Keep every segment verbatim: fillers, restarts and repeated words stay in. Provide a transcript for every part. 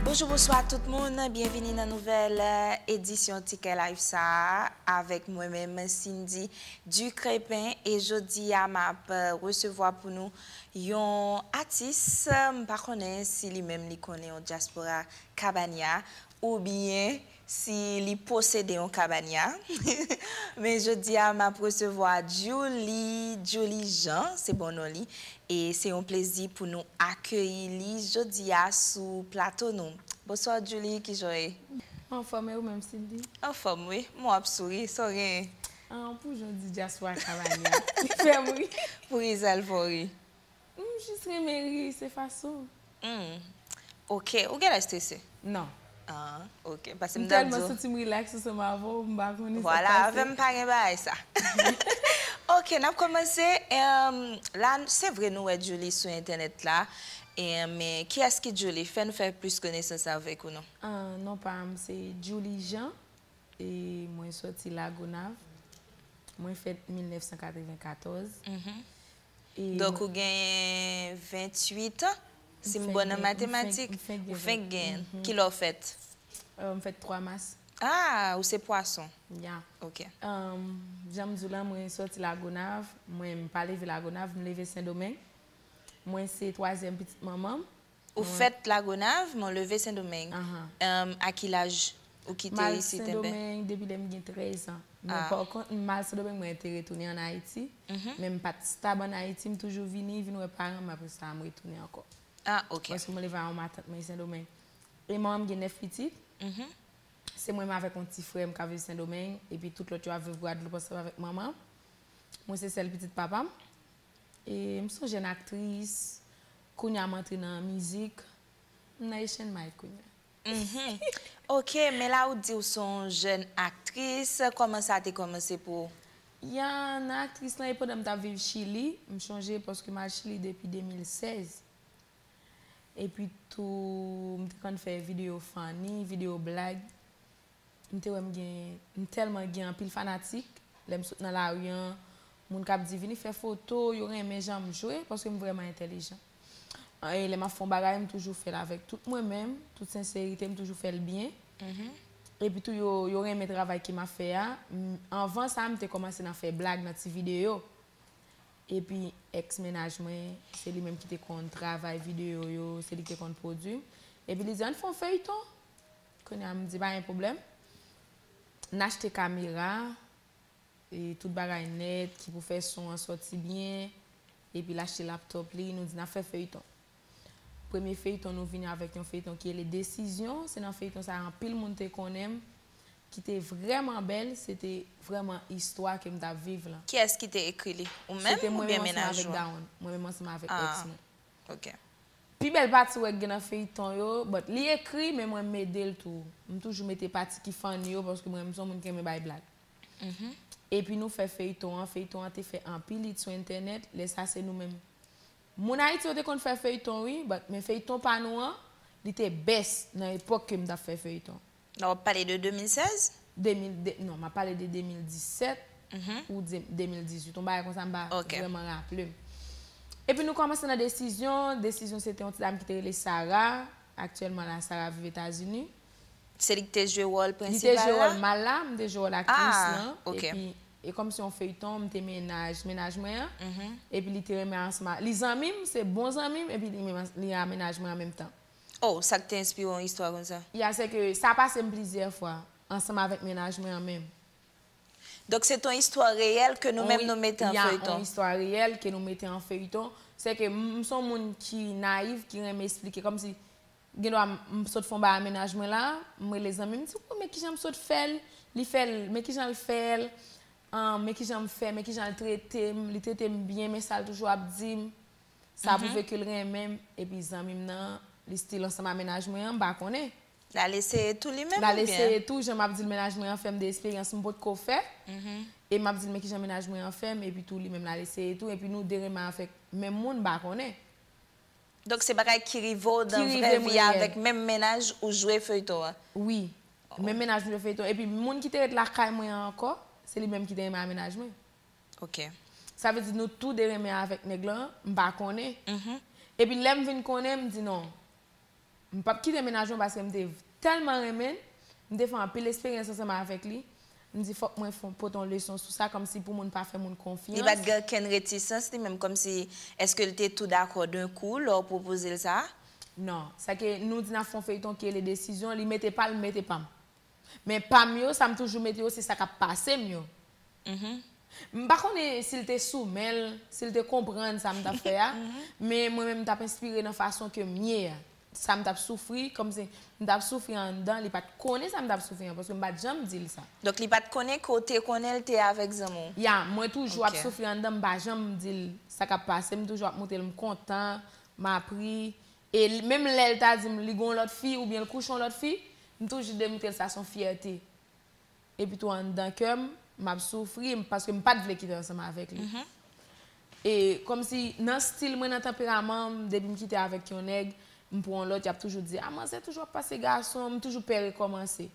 Bonjou, bonswa tout moun, byenvini nan nouvèl edisyon Ticket Live sa a, avèk mwen menm Cindy Ducrépin, e jodi a m ap resevwa pou nou yon atis, m pa konnen si li menm li konnen yon dyaspora Kabanya, oubyen si li posede yon Kabanya. Men jodi a m ap resevwa Djouly, Djouly Jean, se bon non li, e se yon plezi pou nou akeyi li jodi a sou plato nou. Bonswa Djouly, kijan w ye? Anfòm, e ou menm Cindy? Anfòm wi, m wè w ap souri, sa w genyen? An, pou jan w di dyaspora Kabanya, li fè m ri. Pou ri sa l fè w ri? M jis renmen ri, se fason. Hmm. Ok, ou genlè strese? Non. Ah, ok. Paske m t ap di w. M tèlman santi m rilaks ansanm avè w, m pa konnen sa k pase. Vwala, avè m pa gen bagay sa. Ok, n ap kòmanse. Em, la, se vre nou wè Djouly sou entènèt la. E, men, kiyès ki Djouly? Fè nou fè plis konesans avèk ou non. Ah, non pa m, se Djouly Jean. E mwen sòti Lagonav. Mwen fèt mil nèf san katrevenkatòz. Mhm. E donk, ou genyen venntuit an, si m bon nan matematik, ou fenk genyen. Mhm. Kilè w fèt? Euh, m fèt twa mas. Ah, ou se pwason. Ya. Ok. Euh, jan m di w la, mwen sòti Lagonav. Mwen, m pa leve Lagonav, m leve Sendomeng. Mwen se twazyèm pitit manman m. Ou fèt Lagonav, men w leve Sendomeng. Ahan. Em, a ki laj ou kite isit enben? M al Sendomeng depi lè m gen trèz an. Men pa kont, m al Sendomeng, mwen te retounen ann Ayiti. Mhm. Men m pa t stab ann Ayiti, m toujou vini, vin wè paran m, apre sa, m retounen ankò. Ah, ok. Paske mwen leve a yon matant mwen Sendomeng. E manman m gen nèf pitit. Mhm. Se mwen menm avèk yon ti frè m k ap viv Sendomeng, epi tout lòt yo ap viv Gwadloup ansanm avèk manman m. Mwen se sèl pitit papa m. E m se yon jèn aktris. Kounye a m antre nan mizik. M nan Asian Mike kounye a. Mhm. Ok, men la ou di w se yon jèn aktris. Kòman sa te kòmanse pou ou? Ya, nan aktris lan, e pandan m t ap viv Chili, m chonje paske m al Chili depi de mil sèz. Epi tou, m te konn fè videyo funny, videyo blag. M te wè m gen, m tèlman gen anpil fanatik. Lè m sot nan lari an, moun k ap di, "Vini fè foto," yo renmen jan m jwe, paske m vrèman entèlijan. E lè m ap fè yon bagay, m toujou fè l avèk tout mwen menm, tout senserite, m toujou fè l byen. Mhm. Epi tou, yo, yo renmen travay ke m ap fè a. M, anvan sa, m te kòmanse nan fè blag nan ti videyo. Epi èks mennaj mwen, se li menm ki te konn travay videyo yo, se li ki te konn pwodui m. Epi li di, "Ann fè yon feyton." Kounye a m di, "Pa gen pwoblèm." N achte kamera, e tout bagay nèt, ki pou fè son an sòti byen. Epi l achte laptòp li, nou di, "N ap fè feyton." Premye feyton, nou vini avèk yon feyton ki rele Desizyon. Se nan feyton sa a, anpil moun te konnen m, ki te vrèman bèl, se te vrèman istwa ke m t ap viv lan. Kiyès ki te ekri li? Ou menm oubyen mennaj ou? Se te mwen menm ansanm avèk dawonn. Mwen menm ansanm avèk èks mwen. Ah, ok. Pi bèl pati w wè k gen nan feyton yo, but li ekri, men mwen m ede l tou. M toujou mete pati ki funny yo, paske mwen, m se yon moun ki renmen bay blag. Mhm. Epi nou fè feyton an, feyton an te fè anpil hit sou entènèt, lè sa se nou menm. Moun Ayiti yo te konn fè feyton, wi, but, men feyton pa nou an, li te best nan epòk ke m t ap fè feyton. Nan w ap pale de de mil sèz? De mil, de, non, m ap pale de de mil disèt ou de, de mil dizuit. Yon bagay konsa, m pa vrèman raple m. Epi nou kòmanse nan Desizyon. Desizyon, se te yon ti dam ki te rele Sarah. Aktyèlman la, Sarah viv Etazini. Se li ki te jwe wòl prensipal la? Li te jwe wòl mal la, m te jwe wòl aktris lan. Ah, ok. Epi, e kòmsi yon feyton, m te mennaj, mennaj mwen an. Mhm. Epi li te renmen ansanm a, li zanmi m, se bon zanmi m, epi li menm, li a mennaj mwen an menm tan. Oh, sa k te enspire yon istwa konsa? Ya, se ke sa pase m plizyè fwa, ansanm avèk mennaj mwen an menm. Donk, se t on istwa reyèl ke nou menm nou mete an feyton. Ya, on istwa reyèl ke nou mete an feyton. Se ke m, m se yon moun ki nayif, ki renmen esplike, kòmsi, gendwa m, m sot fè yon bagay a mennaj mwen la, m rele zanmi m, m di, "Wi, men kijan m sot fè l, li fè l, men kijan l fè l, ah, men kijan m fè, men kijan l trete m, li trete m byen, men sa l toujou ap di m." Sa pwouve ke l renmen m, epi zanmi m nan, li still ansanm a mennaj mwen an, m pa konnen. L al eseye tou li menm oubyen? L al eseye tou, jan m ap di l, mennaj mwen an fè m de esperyans m potko fè. Mhm. E m ap di l, men kijan mennaj mwen an fè m, epi tou li menm l al eseye tou, epi nou de renmen avèk menm moun, m pa konnen. Donk, se bagay ki rive w nan vrè vi a avèk menm mennaj ou jwe feyton an? Wi. Oh. Menm mennaj m jwe feyton. Epi moun ki te ret lakay mwen an ankò, se li menm ki te renmen a mennaj mwen. Ok. Sa vle di nou tou de renmen avèk nèg lan, m pa konnen. Mhm. Epi lè m vin konnen, m di non. M p ap kite mennaj mwen paske m te tèlman renmen l, m te fè anpil esperyans ansanm avèk li. M di fòk mwen fè, pote yon leson sou sa, kòmsi pou moun pa fè moun konfyans. Li pa t gen okenn retisans, li menm, kòmsi, èske l te tou dakò d'un coup lè w pwopoze l sa? Non. Sa ke nou di n ap fè yon feyton ki rele Desizyon, li mete pa l, m mete pa m. Men pa m yo, sa m toujou mete yo, se sa k ap pase m yo. M pa konnen si l te sou men l, si l te konprann sa m t ap fè a, men mwen menm m t ap enspire nan fason ke m ye a. Sa m t ap soufri, kòmsi m t ap soufri anndan, li pa t konnen sa m t ap soufri an, paske m pa t janm di l sa. Donk li pa t konnen ke w te konnen l te avèk zanmi w? Ya, mwen toujou ap soufri anndan, m pa janm di l sa k ap pase m, toujou ap montre l m kontan, m ap ri. E menm lè l ta di m li gen yon lòt fi oubyen l kouche yon lòt fi, m toujou demontre l sa se yon fyète. Epi tou anndan kè m, m ap soufri paske m pa t vle kite ansanm avèk li. E kòmsi nan stil mwen, nan tanperaman m, depi m kite avèk yon nèg, m pran yon lòt, y ap toujou di, a manzè toujou ap pase gason, m toujou pè rekòmanse.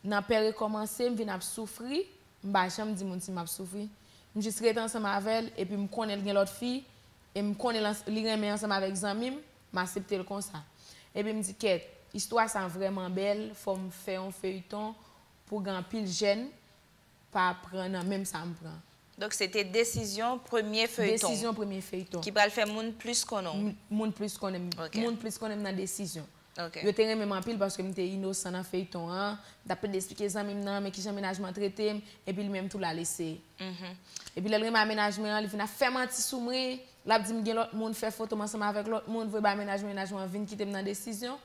Nan pè rekòmanse, m vin ap soufri, m pa janm di moun si m ap soufri. M jis rete ansanm avè l, epi m konnen l gen lòt fi, e m konnen li renmen ansanm avèk zanmi m, m aksepte l konsa. Epi m di kèt, istwa sa vrèman bèl, fò m fè yon feyton pou gen anpil jèn pa pran nan menm sa m pran. Donk se te Desizyon premye feyton. Desizyon premye feyton. Ki pral fè moun plis konnen w. Moun plis konnen m. Moun plis konnen m nan Desizyon. Yo te renmen m anpil paske m te inosan nan feyton an. M t ap plede esplike zanmi m nan men kijan mennaj mwen an trete m, epi li menm tou l al eseye. Epi lè l renmen ak mennaj mwen an, li vin ap fè manti sou mwen, l ap di m gen lòt moun, fè foto m ansanm avèk lòt moun, voye bay mennaj mwen, mennaj mwen an vin kite m nan Desizyon.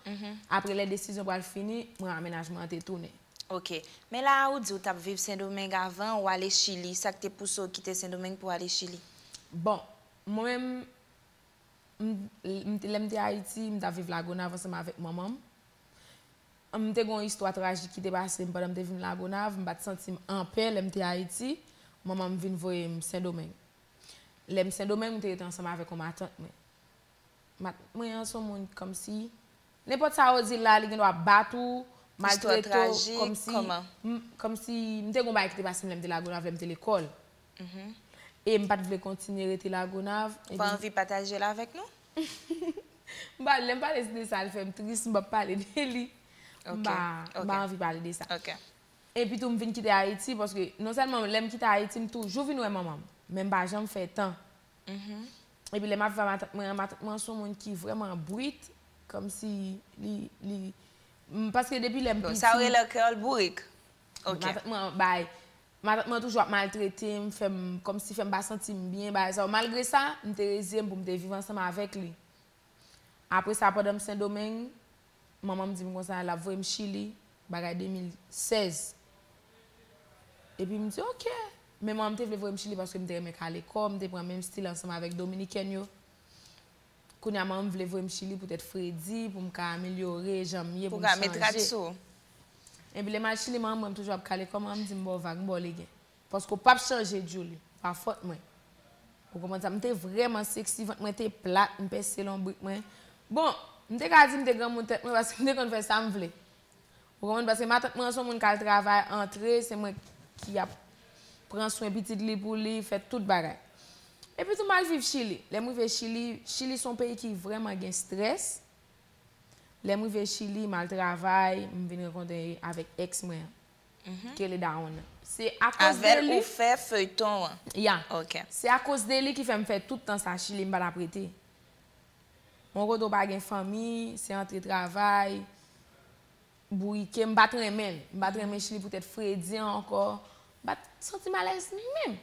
Apre lè Desizyon pral fini, mwen ak mennaj mwen an te tounen. Ok. Men la a ou di w t ap viv Sendomeng avan, ou ale Chili. Sa k te pouse w kite Sendomeng pou w ale Chili? Bon, mwen menm, m, m, lè m te Ayiti, m t ap viv Lagonav ansanm avèk manman m. M te gen yon istwa trajik ki te pase m pandan m te vin Lagonav. M pa t santi m anpè lè m te Ayiti. Manman m vin voye m Sendomeng. Lè m Sendomeng, m te rete ansanm avèk yon matant mwen. Matant mwen an se yon moun kòmsi, nenpòt sa yo di l la, li gendwa bat ou, maltrete w, kòmsi, kòmsi, m te gen yon bagay ki te pase m lè m te Lagonav, lè m te lekòl. E m pa t vle kontinye rete Lagonav. Ou pa anvi pataje l avèk nou? M pa, lè m pale de sa, l fè m tris, m p ap pale de li. M pa, m pa anvi pale de sa. Epi tou m vin kite Ayiti, paske non sèlman lè m kite Ayiti, m toujou vin wè manman m, men m pa janm fè tan. Epi lè m ap viv ak matant mwen an, matant mwen an se yon moun ki vrèman brit, kòmsi li, li, m, paske depi lè m piti. Sa yo rele an kreyòl bourik. Ok. Matant mwen an, bay, matant mwen an toujou ap maltrete m, fè m, kòmsi fè m pa santi m byen, bagay sa yo. Malgre sa, m te reziye m pou m te viv ansanm avèk li. Apre sa, pandan m Sendomeng, manman m di m konsa, l ap voye m Chili, bagay de mil sèz. Epi m di, ok. Men manman m te vle voye m Chili paske m te renmen kale kò, m te pran menm stil ansanm avèk Dominikèn yo. Kounye a, manman m vle voye m Chili poutèt fredi, pou m ka amelyore jan m ye, pou m chanje. Pou w ka met rad sou ou. Epi lè m al Chili, manman m wè m toujou ap kale kò, manman m di m ba w vag, m ba w legen. Paske w p ap chanje, Djouly. Pa fòt mwen. Ou konprann sa? M te vrèman seksi, vant mwen te plat, m pèse lonbrik mwen. Bon, m te ka di m te granmoun tèt mwen paske m te konn fè sa m vle. Ou konprann? Paske matant mwen an se yon moun k al travay, antre, se mwen ki ap pran swen pitit li pou li, fè tout bagay. Epi tou m al viv Chili. Lè m rive Chili, Chili se yon peyi ki vrèman gen estrès. Lè m rive Chili, m al travay, m vin rankontre avèk èks mwen an, ki rele Dawonn nan. Se akoz de li. Avè l ou fè feyton an? Ya. Ok. Se akoz de li ki fè m fè tout tan sa Chili, m pa t ap rete. Yon kote w pa gen fanmi, se antre travay, bourike, m pa t renmen l. M pa t renmen Chili poutèt fredi an ankò. M pa t santi m alèz menm.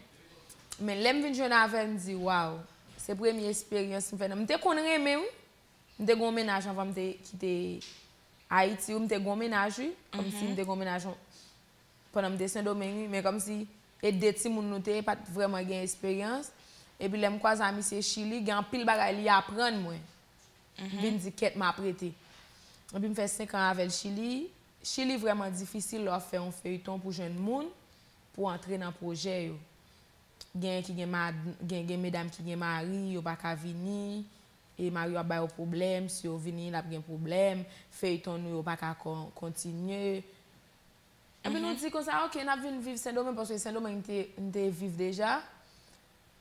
Men lè m vin jwenn avè l, m di, waw, se premye esperyans m fè nan, m te konn renmen, wi. M te gen yon mennaj anvan m te kite Ayiti, wi, m te gen yon mennaj, wi. Kòmsi m te gen yon mennaj pandan m te Sendomeng, wi, men kòmsi e de timoun nou te ye, pa t vrèman gen esperyans. Epi lè m kwaze a misye Chili, gen anpil bagay li aprann mwen. M vin di, kèt, m ap rete. Epi m fè senk an avè l Chili. Chili vrèman difisil lè w ap fè yon feyton pou jwenn moun pou antre nan pwojè yo. Gen ki gen mad-, gen, gen medam ki gen mari, yo pa ka vini, e mari yo ap ba yo pwoblèm, si yo vini, l ap gen pwoblèm, feyton nou yo pa ka kon-, kontinye. Epi nou di konsa, ok, n ap vin viv Sendomeng, paske Sendomeng m te, m te viv deja.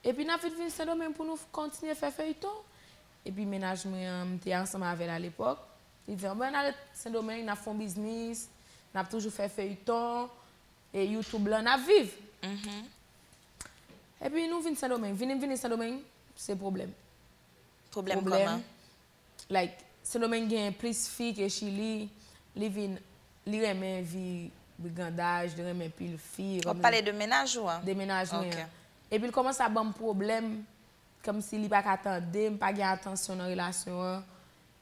Epi n ap vin viv Sendomeng pou nou f-, kontinye fè feyton. Epi mennaj mwen an, m te ansanm avè l alepòk, Li di, anben, n a ret Sendomeng, n ap fè yon biznis, n ap toujou fè feyton, e YouTube lan, n ap viv. Epi nou vin Sendomeng. Vini m vini Sendomeng, se pwoblèm. Pwoblèm kòman? Like, Sendomeng gen plis fi ke Chili, li vin, li renmen vi brigandaj, li renmen pil fi. W ap pale de mennaj ou an? De mennaj mwen Ok. An. Epi l kòmanse ap ban m pwoblèm, kòmsi li pa ka tande m, pa gen atansyon nan relasyon an.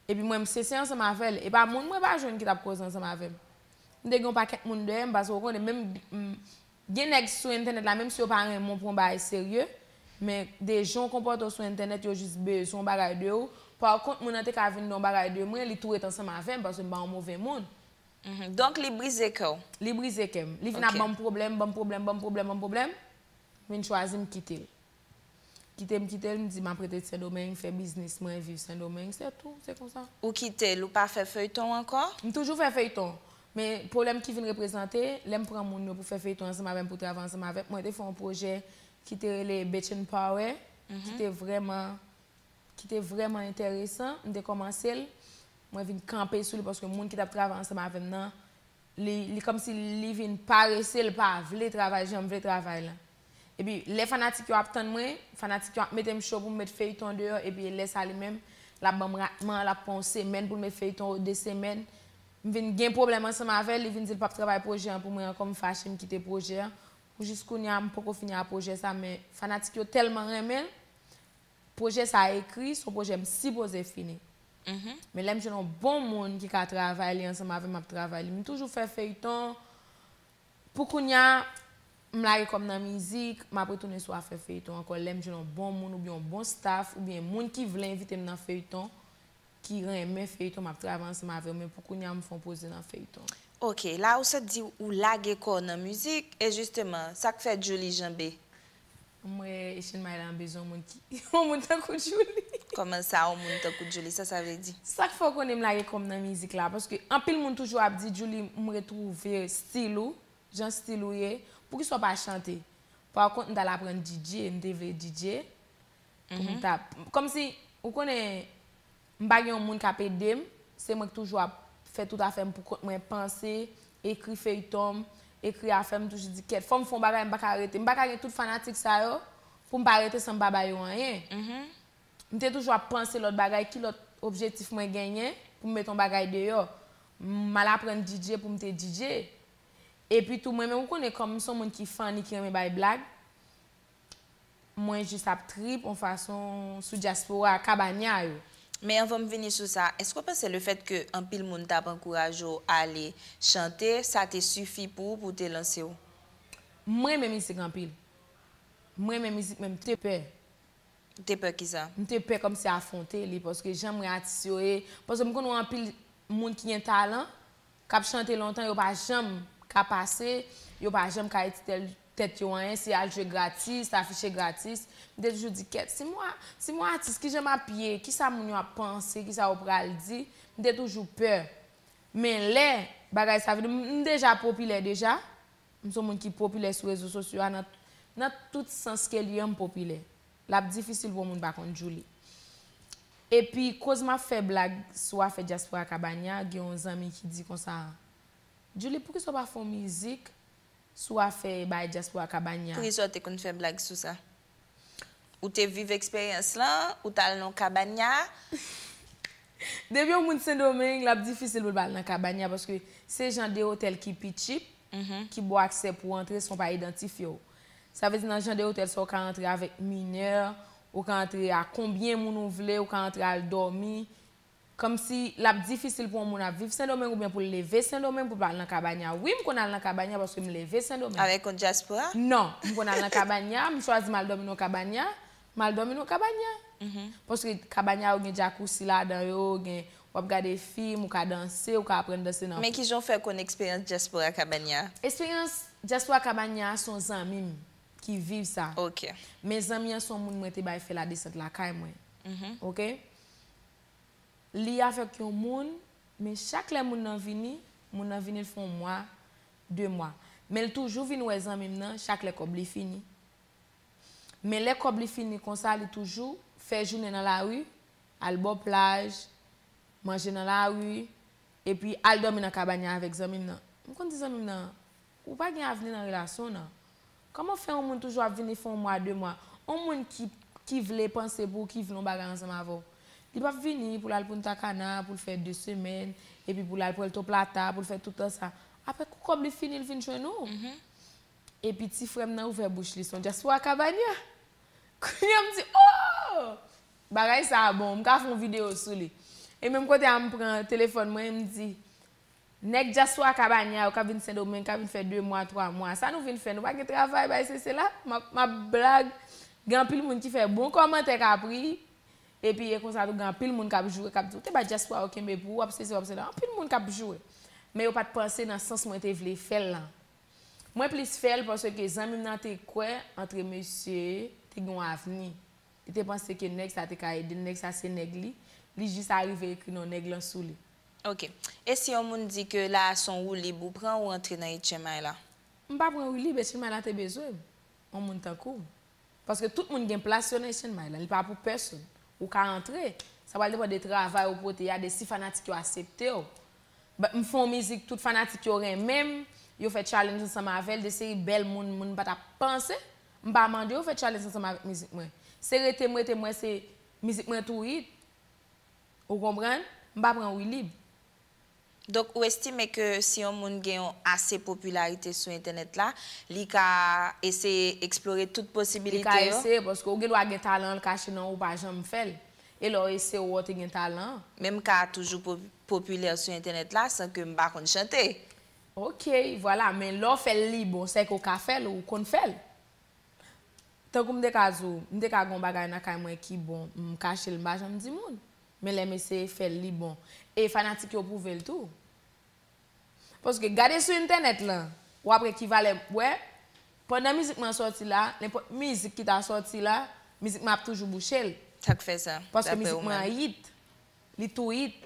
Epi mwen, m sese ansanm avè l. E pa moun mwen pa jwenn ki t ap koze ansanm avè m. M te gen yon pakèt moun dèyè m, paske w konnen, menm m, gen nèg sou entènèt la, menm si yo pa renmen w pou yon bagay serye, men de jan w konpòte w sou entènèt, yo jis bezwen yon bagay de ou. Pa kont, moun nan te ka vin nan yon bagay de mwen, li tou ret ansanm avè m, paske m pa yon move moun. Mhm. Donk, li brize kè w? Li brize kè m. Li vin ap Ok. Ban m pwoblèm, ban m pwoblèm, ban m pwoblèm, ban m pwoblèm. M vin chwazi m kite l. Kite m, kite l, m di m ap rete Sendomeng, fè biznis mwen, viv Sendomeng, se tou, se konsa. Ou kite l, ou pa fè feyton ankò? M toujou fè feyton. Men pwoblèm ki vin reprezante, lè m pran moun yo pou fè feyton ansanm avè m, pou travay ansanm avè m, mwen te fè yon pwojè ki te rele Bitchin' Power, ki te vrèman, ki te vrèman enteresan. M te kòmanse l, mwen vin kanpe sou li paske moun ki t ap travay ansanm avè m nan, li, li kòmsi li vin parese, l pa vle travay jan m vle travay la. Epi lè fanatik yo ap tann mwen, fanatik yo ap mete m cho pou m met feyton deyò, epi lè sa li menm, l ap ban m ratman, l ap pran yon semèn pou l met feyton, de semèn. M vin gen pwoblèm ansanm avè l, li vin di l p ap travay pwojè an pou mwen ankò, m fache, m kite pwojè an. Pou jis kounye a, m poko fini a pwojè sa, men fanatik yo tèlman renmen l, pwojè sa a ekri, se yon pwojè m sipoze fini. Men lè m jwenn yon bon moun ki ka travay li ansanm avè m, m ap travay li. M toujou fè feyton. Pou kounye a, m lage kò m nan mizik, m ap retounen sou afè feyton ankò. Lè m jwenn yon bon moun oubyen yon bon staff oubyen moun ki vle envite m nan feyton, ki renmen feyton, m ap travay ansanm avè yo, men pou kounye a, m fè yon poze nan feyton. Ok, la ou sot di ou lage kò w nan mizik, e jisteman, sa k fè Djouly janbe? M wè Echin Maylan bezwen yon moun ki, yon moun tankou Djouly. Kòman sa, yon moun tankou Djouly, sa sa vle di? Sa k fè w konnen m lage kò m nan mizik la, paske anpil moun toujou ap di, Djouly, m retwouve stil ou, jan stil ou ye, poukisa w pa chante? Pa kont, m t al aprann D J, m te vle D J, pou m ta, kòmsi, ou konnen, m pa gen yon moun k ap ede m, se mwen k toujou ap fè tout afè m pou kont mwen, panse, ekri feyton m, ekri afè m, toujou di kèt, fò m fè yon bagay, m pa ka rete, m pa ka gen tout fanatik sa yo, pou m pa rete san m pa ba yo anyen. M te toujou ap panse lòt bagay, ki lòt objektif mwen genyen pou m met yon bagay deyò. M al aprann D J pou m te D J. Epi tou, mwen menm, ou konnen, kòm m se yon moun ki funny, ki renmen bay blag, mwen jis ap trip yon fason sou dyaspora, Kabanya yo. Men anvan m vini sou sa, èske w panse lefèt ke anpil moun t ap ankouraje w ale chante, sa te sifi pou ou, pou w te lanse w? M renmen mizik anpil. M renmen mizik, men m te pè. Ou te pè kisa? M te pè kòmsi afwonte li, paske jan m wè atis yo ye, paske m konn wè anpil moun ki gen talan, k ap chante lontan, yo pa janm ka pase, yo pa janm ka itilize tèt yo anyen, se al jwe gratis, afiche gratis. M te toujou di, kèt, si m wè, si m wè atis, kijan m ap ye, kisa moun yo ap panse, kisa yo pral di, m te toujou pè. Men lè bagay sa vini, m, m deja popilè deja, m se yon moun ki popilè sou rezo sosyo a, nan, nan tout sans ke li ye, m popilè. L ap difisil pou yon moun pa konn Djouly. Epi, koz m ap fè blag sou afè dyaspora Kabanya, gen yon zanmi ki di konsa, Djouly, poukisa w pa fè yon mizik sou afè bay dyaspora Kabanya? Poukisa w te konn fè blag sou sa? Ou te viv eksperyans lan, ou t al nan Kabanya? Depi yon moun Sendomeng, l ap difisil pou l pa al nan Kabanya, paske se jan de otèl ki pi tchip, ki ba w aksè pou w antre san w pa idantifye w. Sa vle di, nan jan de otèl sa, w ka antre avèk minè, ou ka antre a konbyen moun ou vle, ou ka antre al dòmi. Kòmsi l ap difisil pou yon moun ap viv Sendomeng oubyen pou l leve Sendomeng pou l pa al nan Kabanya. Wi, m konn al nan Kabanya paske m leve Sendomeng. Avèk yon dyaspora? Non, m konn al nan Kabanya, m chwazi m al dòmi nan Kabanya, m al dòmi nan Kabanya. Paske Kabanya yo gen jacuzzi ladan yo, gen, w ap gade fim, ou ka danse, ou ka aprann danse nan. Men kijan w fè konn eksperyans dyaspora Kabanya? Eksperyans dyaspora Kabanya se yon zanmi m ki viv sa. Ok. Men zanmi an se yon moun mwen te bay fè ladesant lakay mwen. Ok? Li avèk yon moun, men chak lè moun nan vini, moun nan vini, l fè yon mwa, de mwa. Men l toujou vin wè zanmi m nan chak lè kòb li fini. Men lè kòb li fini konsa, li toujou fè jounen nan lari, al bò plaj, manje nan lari, epi al dòmi nan kabann avèk zanmi m nan. M konn di zanmi m nan, ou pa gen avni nan relasyon w nan. Kòman fè yon moun toujou ap vini fè yon mwa, de mwa? Yon moun ki, ki vle panse pou ou, ki vle yon bagay ansanm avè w, li p ap vini pou l al Punta Cana, pou l fè de semèn, epi pou l al Puerto Plata, pou l fè tout tan sa. Apre kou kòb li fini, l vin jwenn ou. Epi ti frè m nan ouvè bouch li, se yon dyaspora Kabanya. Kounye a m di, oh! Bagay sa a bon, m ka fè yon videyo sou li. E menm kote a m pran telefòn mwen, m di, nèg dyaspora Kabanya yo k ap vin Sendomeng, k ap vin fè de mwa, twa mwa, sa nou vin fè? Nou pa gen travay, bay sesi la? M ap, m ap blag. Gen anpil moun ki fè bon kòmantè Kapri, epi e konsa tou gen anpil moun k ap joure, k ap di, ou te bay dyaspora yo kenbe pou ou, w ap sesi, w ap sela. Anpil moun k ap joure. Men yo pa t panse nan sans mwen te vle fè l lan. Mwen plis fè l paske zanmi m nan te kwè antre mesye te gen yon avni. Li te panse ke nèg sa te ka ede l, nèg sa se nèg li. Li jis arive ekri non nèg lan sou li. Ok. E si yon moun di ke la a se yon woulib, ou pran ou antre nan H M I la? M pa pran woulib, H M I la te bezwen m. Yon moun tankou m. Paske tout moun gen plas yo nan H M I la, li pa pou pèsonn. Ou ka antre, sa pral depann de travay ou pote a, de si fanatik yo aksepte w. But m fè yon mizik, tout fanatik yo renmen m, yo fè challenge ansanm avè l, de seri bèl moun, moun m pa t ap panse, m pa mande yo fè challenge ansanm avèk mizik mwen. Se rete m rete m wè se mizik mwen tou hit. Ou konprann? M pa pran woulib. Donk, ou estime ke si yon moun gen yon ase popilarite sou entènèt la, li ka eseye eksplore tout posibilite yo? Li ka eseye, paske ou gen dwa gen talan an l kache nan ou, ou pa janm fè l. E lè w eseye, w wè w te gen talan an. Men m ka toujou po- popilè sou entènèt la san ke m pa konn chante. Ok, vwala, men lè w fè l li bon, sèke w ka fè l, ou konn fè l. Tankou m te ka di w, m te ka gen yon bagay nan kay mwen ki bon, m kache l, m pa janm di moun. Men lè m eseye fè l, li bon. E fanatik yo pwouve l tou. Paske gade sou entènèt lan, w ap wè ki valè, wè, pandan mizik mwen sòti la, nenpòt mizik ki ta sòti la, mizik mwen ap toujou bouche l. Sa k fè sa? Paske mizik mwen an hit. Li tou hit.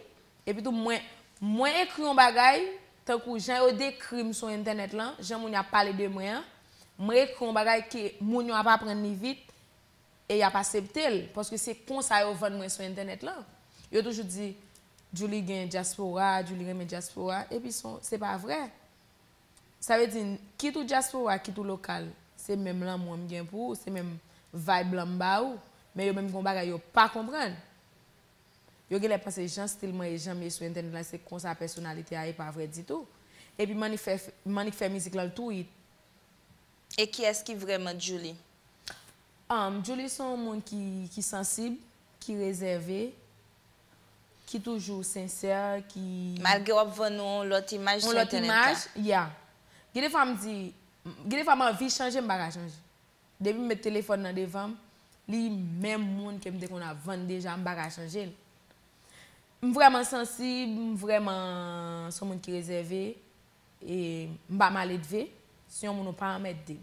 Epi tou, mwen, mwen ekri yon bagay, tankou jan yo dekri m sou entènèt lan, jan moun yo ap pale de mwen an, mwen ekri yon bagay ke moun yo ap aprann li vit, e y ap aksepte l, paske se konsa yo vann mwen sou entènèt lan. Yo toujou di, Djouly gen dyaspora, Djouly renmen dyaspora, epi se pa vrè. Sa vle di, kit ou dyaspora, kit ou lokal, se menm lanmou an m gen pou ou, se menm vibe lan m ba ou, men yo menm gen yon bagay yo pa konprann. Yo genlè panse jan stil mwen ye, jan m ye sou entènèt la, se konsa pèsonalite a ye, pa vrè ditou. Epi m annik fè, m annik fè mizik lan, l tou hit. E kiyès ki vrèman Djouly? Um, Djouly se yon moun ki, ki sansib, ki rezève, ki toujou sensè, ki... Malgre w ap vann nou yon lòt imaj sou entènèt la. Yon lòt imaj, yeah. Gen defwa m di, gen defwa m anvi chanje, m pa ka chanje. Depi m met telefòn nan devan m, li menm moun ke m te konn ap vann deja, m pa ka chanje l. M vrèman sansib, m vrèman se yon moun ki rezève, e m pa maledve, se yon moun ou pa anmède.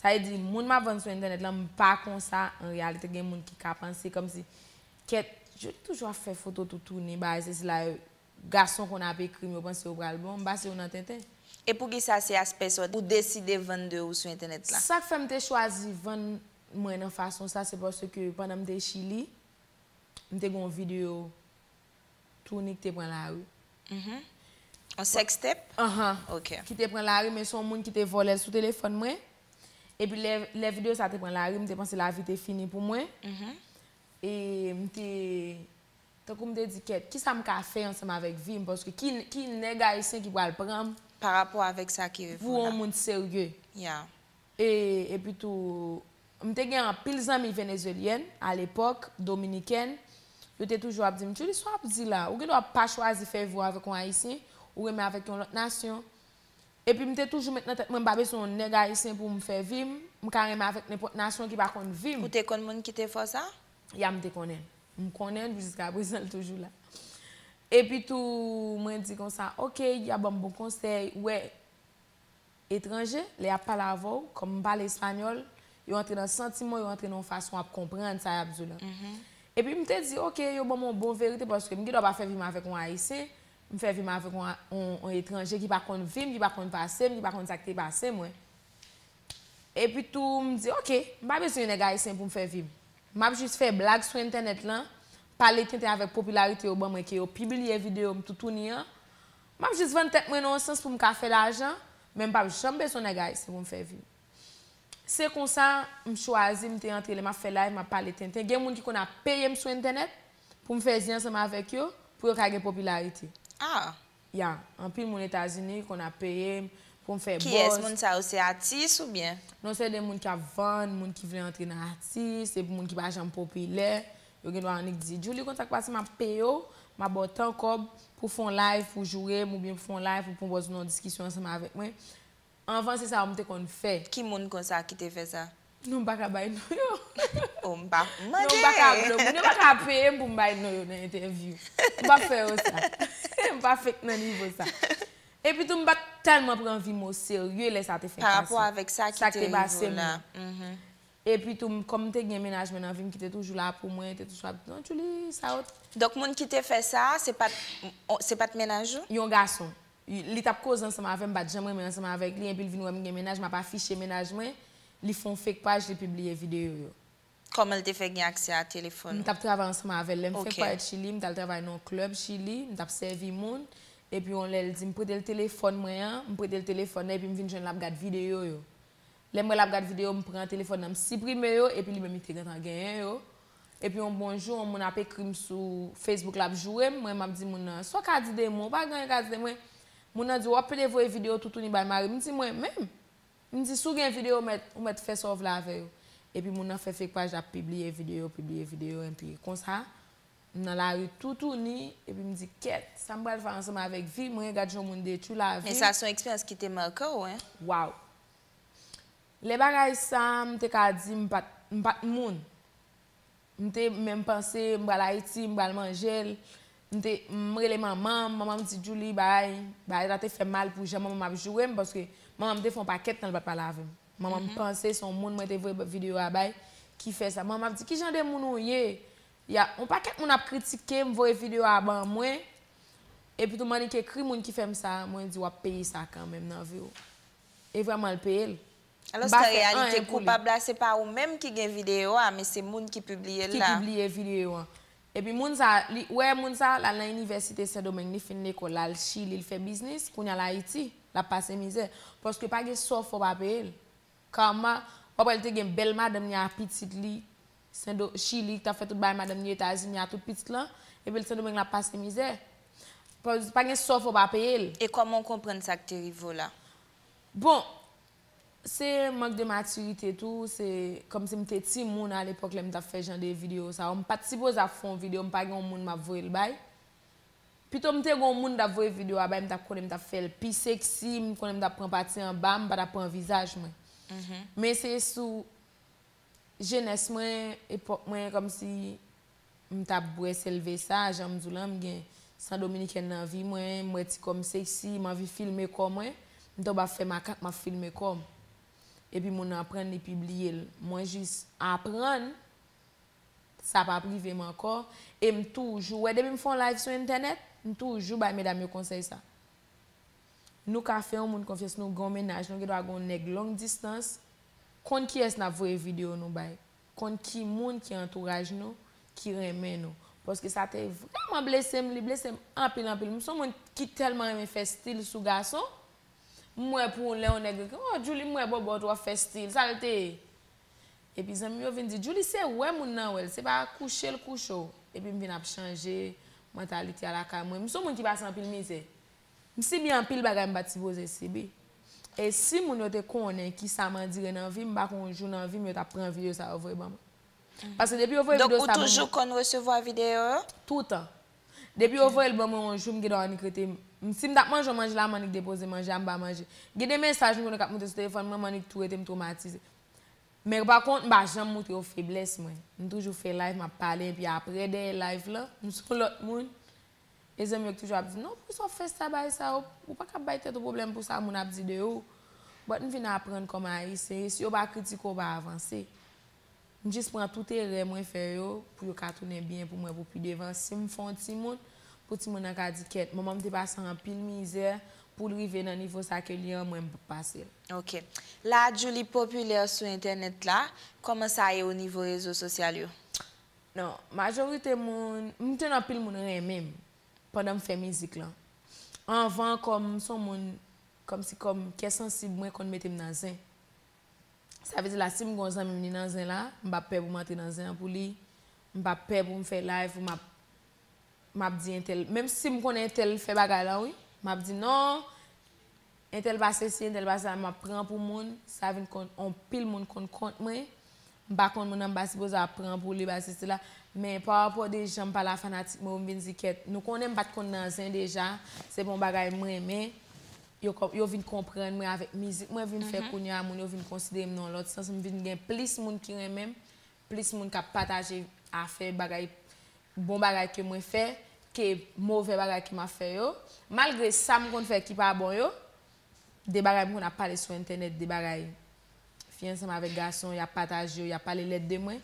Sa vle di, moun m ap vann sou entènèt lan, m pa konsa an reyalite. Gen moun ki ka panse kòmsi, kèt, Djouly toujou ap fè foto toutouni, bagay sesi la, gason konn ap ekri m, yo panse yo pral bon, m pase yo nan tenten. E poukisa se aspè sa ou deside vann de ou sou entènèt la? Sa k fè m te chwazi vann mwen nan fason sa, se paske pandan m te Chili, m te gen yon videyo touni ki te pran lari. Yon sextape? Anhan. Ok. Ki te pran lari, men se yon moun ki te vòlè l sou telefòn mwen. Epi lè, lè videyo sa te pran lari, m te panse lavi te fini pou mwen. E m te, tankou m te di, kèt, kisa m ka fè ansanm avèk vi m? Paske ki, ki nèg ayisyen ki pral pran m Pa rapò avèk sa ki rive w la. Pou yon moun serye? Ya. E, epi tou, m te gen anpil zanmi venezwelyèn, alepòk, dominikèn. Yo te toujou ap di m, Djouly, sa w ap di la? Ou gen dwa pa chwazi fè vi w avèk yon ayisyen, ou renmen avèk yon lòt nasyon. Epi m te toujou met nan tèt mwen, m pa bezwen yon nèg ayisyen pou m fè vi m, m ka renmen avèk nenpòt nasyon ki pa konn vi m. Ou te konn moun ki te fè w sa? Ya, m te konnen. M konnen l, jiska prezan l toujou la. Epi tou, mwen di konsa, ok, y ap ban m bon konsèy, wè, etranje, lè y ap pale avè w, kòm m pale espanyòl, yo antre nan santiman w, yo antre nan yon fason w ap konprann sa y ap di w lan. Epi m te di, ok, yo ban m yon bon verite, paske m gen dwa pa fè vi m avèk yon ayisyen, m fè vi m avèk yon, yon, yon etranje ki pa konn vi m, ki pa konn pase m, ki pa konn sa k te pase mwen. Epi tou, m di, ok, m pa bezwen yon nèg ayisyen pou m fè vi m. M ap jis fè blag sou entènèt lan, pale tenten avèk popilarite yo ban mwen ke yo pibliye videyo m toutouni an. M ap jis vann tèt mwen nan yon sans pou m ka fè lajan, men m p ap janm bezwen nèg ayisyen pou m fè vi m. Se konsa, m chwazi, m te antre, lè m ap fè live, m ap pale tenten. Gen moun ki konn ap peye m sou entènèt pou m fè zi ansanm avèk yo, pou yo ka gen popilarite. Ah, Ya, anpil moun Etazini konn ap peye m pou m fè kiyès buzz. Moun sa yo, se atis oubyen? Non, se de moun k ap vann, moun ki vle antre nan atis, epi moun ki pa janm popilè. Yo gen dwa annik di, Djouly, konn sa k pase, m ap peye w, m ap ba w tan kòb pou fè yon live, pou joure m, oubyen pou fè yon live, pou pran buzz nan yon diskisyon ansanm avèk mwen. Anvan se sa yo m te konn fè. Ki moun konsa ki te fè sa? Non, m pa ka bay non yo. Oh, m pa Non, m pa ka vle. Moun yo pa ka peye m pou m bay non yo nan entèvyou. M pa fè yo sa. M pa fake nan nivo sa. Epi tou, m pa t tèlman pran vi m o serye lè sa te fenk Pa pase. rapò avèk sa ki Sa te te pase rive w m la. nan. Epi tou, m- kòm m te gen mennaj mwen nan vi m ki te toujou la pou mwen, te toujou ap di, non, Djouly, sa yo. Donk, moun ki te fè sa, se pa t, se pa t mennaj ou? Yon gason. Li t ap koze ansanm avè m, m pa t janm renmen ansanm avèk li, epi l vin wè m gen mennaj, m ap afiche mennaj mwen, li fè yon fake paj, li pibliye videyo yo. Kòman l te fè gen aksè a telefòn M ou? T ap travay ansanm avè l. Lè m fè Ok. Quiet Chili, m t al travay nan yon klèb Chili, m t ap sèvi moun, epi yon lè l di m prete l telefòn mwen an, m prete l telefòn nan, epi m vin jwenn l ap gad videyo yo. Lè m wè l ap gad videyo, m pran telefòn nan, m siprime yo, epi li menm li te gentan genyen yo. Epi yon bon jou, yon moun ap ekri m sou Facebook, l ap joure m, mwen m ap di moun nan, sa w ka di de mwen, ou pa gen anyen ka di de mwen. Moun nan di, w ap pede voye videyo toutouni bay mari m. M di, mwen menm? M di, si w gen videyo, ou mèt, ou mèt fè sa w vle avè yo. Epi moun nan fè fake paj, l ap pibliye videyo, pibliye videyo, epi konsa, m nan lari toutouni, epi m di, kèt, sa m pral fè ansanm avèk vi mwen, gad jan yon moun detwi lavi. Men sa se yon eksperyans ki te make w, hein? Waw. Lè bagay sa, m te ka di, m pa t, m pa t moun. M te menm panse, m pral Ayiti, m pral manje l. M te, m rele manman m, manman m di, Djouly, bay, bay, la te fè mal pou jan manman m ap joure m, paske manman m te fè yon pakèt tan l pa t pale avè m. Manman m panse se yon moun mwen te voye videyo a bay ki fè sa. Manman m ap di, ki jan de moun ou ye? Ya, yon pakèt moun ap kritike m, voye videyo a ban mwen. Epi tou, m annik ekri moun ki fè m sa, mwen di, w ap peye sa kanmenm nan vi w. E vrèman, l peye l. Alòske an reyalite, koupab la, se pa ou menm ki gen videyo a, men se moun ki pibliye l ki la. Pibliye videyo an. Epi moun sa, li wè moun sa, l al nan inivèsite Sendomeng, li fin lekòl, l al Chili, l fè biznis, kounye a l Ayiti, l ap pase mizè. Paske pa gen sa w fè w pa peye l. Karma, w ap wè l te gen bèl madanm li a pitit li, Sendo, Chili, ki t ap fè tout bagay madanm li Etazini a tout pitit lan, epi l Sendomeng l ap pase mizè. Pa, pa gen sa w fè w pa peye l. E kòman w konprann sa k te rive w la? Bon, se mank de matirite tou, se kòmsi m te timoun alepòk lè m t ap fè jan de videyo sa yo. M pa t sipoze ap fè yon videyo, m pa gen yon moun m ap voye l bay. Pito m te gen yon moun m t ap voye videyo a bay, m t ap konnen m t ap fè l pi seksi, m konnen m t ap pran pati anba, m pa t ap pran vizaj mwen. Men se sou jenès mwen, epòk mwen, kòmsi m t ap bwè sèlve sa, jan m di w lan, m gen san dominikèn nan vi mwen, m wè ti kò m seksi, m anvi filme kò mwen, m tonbe ap fè makak, m ap filme kò m. Epi moun nan pran l, li pibliye l. Mwen jis aprann, sa pa p rive m ankò, e m toujou, wè depi m fè yon live sou entènèt, m toujou bay medam yo konsèy sa. Nou ka fè yon moun konfyans, nou gen yon mennaj, nou gen dwa gen yon nèg long distans, konn kiyès n ap voye videyo nou bay, konn ki moun ki antouraj nou, ki renmen nou. Paske sa te vrèman blese m, li blese m anpil, anpil. M se yon moun ki tèlman renmen fè stil sou gason, m wè pou lè yon nèg, oh, Djouly, m wè bòbò w ap fè stil, sa l te ye? Epi zanmi m yo vin di, Djouly, se wè moun nan wè l, se pa kouche l kouche w. Epi m vin ap chanje mantalite a lakay mwen. M se yon moun ki pase anpil mizè. M sibi anpil bagay m pa t sipoze sibi. E si moun yo te konnen kisa m andire nan vi m, m pa kwè yon jou nan vi m yo t ap pran videyo sa yo voye ban mwen. Paske depi yo voye Donk, videyo ou sa ban toujou mwen, konn resevwa videyo yo? Toutan. Depi yo voye l ban mwen yon jou, m gen dwa annik rete, m- si m t ap manje yon manje la, m annik depoze manje a, m pa manje. Gen de mesaj m konnen k ap moute sou telefòn mwen, m annik tou rete, m twomatize. Men pa kont, m pa janm montre yo feblès mwen. M toujou fè live, m ap pale, epi apre dèyè live lan, m se yon lòt moun. E zanmi yo k toujou ap di, non, poukisa w ap fè sa, bagay sa, ou, ou pa ka bay tèt ou pwoblèm pou sa moun ap di de ou. But m vin aprann kòm Ayisyen, e si yo pa kritike w, ou pa avanse. M jis pran tout erè mwen fè yo pou yo ka tounen byen pou mwen pou pi devan. Si m fè yon timoun, pou timoun nan ka di, kèt, manman m te pase anpil mizè pou l rive nan nivo sa ke l ye an, mwen m p ap pase l. Ok. La, Djouly popilè sou entènèt la, kòman sa ye o nivo rezo sosyal yo? Non, majorite moun, m te nan pil moun renmen m pandan m fè mizik lan. Anvan, kòm m se yon moun, kòmsi kòm kè sansib mwen konn mete m nan zen. Sa vle di la, si m gon zanmi m li nan zen la, m p ap pè pou m antre nan zen an pou li, m p ap pè pou m fè live, pou m ap, m ap di entèl. Menm si m konnen entèl fè bagay la, wi, m ap di non, entèl pa sesi, entèl pa sa, m ap pran pou moun, sa vin konn, anpil moun konn kont mwen, m pa konn moun nan, m pa sipoze ap pran pou li, pa sesi la, men pa rapò de jan m pale a fanatik mwen, m vin di kèt, nou konnen m pa t konn nan zen deja, se pa yon bagay m renmen, yo, yo vin konprann mwen avèk mizik mwen vin fè kounye a, moun yo vin konsidere m nan yon lòt sans, m vin gen plis moun ki renmen m, plis moun k ap pataje afè bagay, bon bagay ke mwen fè, ke movè bagay ke m ap fè yo. Malgre sa m konn fè ki pa bon yo, de bagay m konn ap pale sou entènèt, de bagay fi ansanm avèk gason, y ap pataje yo, y ap pale lèd de mwen.